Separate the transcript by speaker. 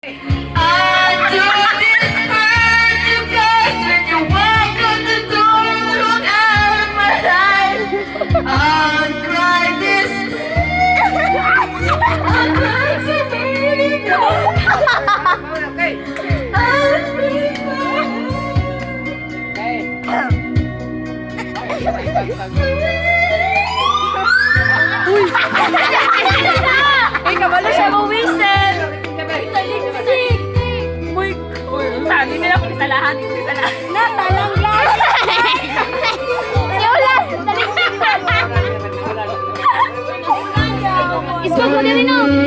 Speaker 1: I do this for you guys when you walk out the door, look out of my life. I'll cry this. I'll cry so many. I'll be fine.
Speaker 2: Ay, kabalo siya mo whistle. Taliksik. Uy, sabi nila kung sa lahat, sa lahat. Natalang glass.
Speaker 3: Yung last, taliksik. Isko ko din, no?